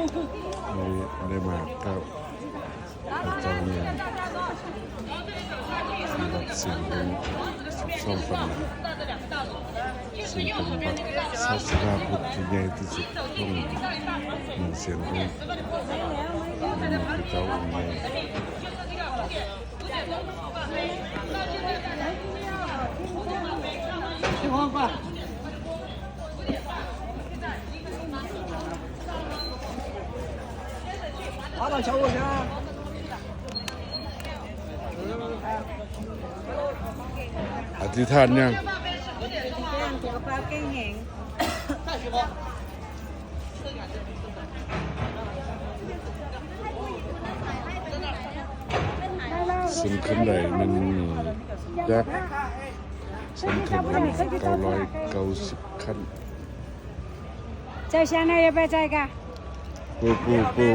ໃນ ໃນມາດເກົ້າ ພະເຈົ້າແມ່ນທີ່ຮັບສຽງເປັນສິບສອງຕຳແໜ່ງ ຊຶ່ງເປັນບັດສາສະດາບຸດທີ່ໃຫຍ່ທີ່ສຸດຂອງເມືອງຊຽງຂວາງ ແມ່ນພະເຈົ້າອົງໃຫຍ່. ອະທິຖານຫຍັງ? ສຸຂະພາບແຂງແຮງ. ເຊິ່ງຂຶ້ນໄດ້ໜຶ່ງມື້ ຈາກເຊິ່ງຂຶ້ນໄດ້ເກົ້າຮ້ອຍເກົ້າສິບຂັ້ນ. ໃຈຊານະ ຢ່າໄປໃຈກະ ປູ ປູ ປູ.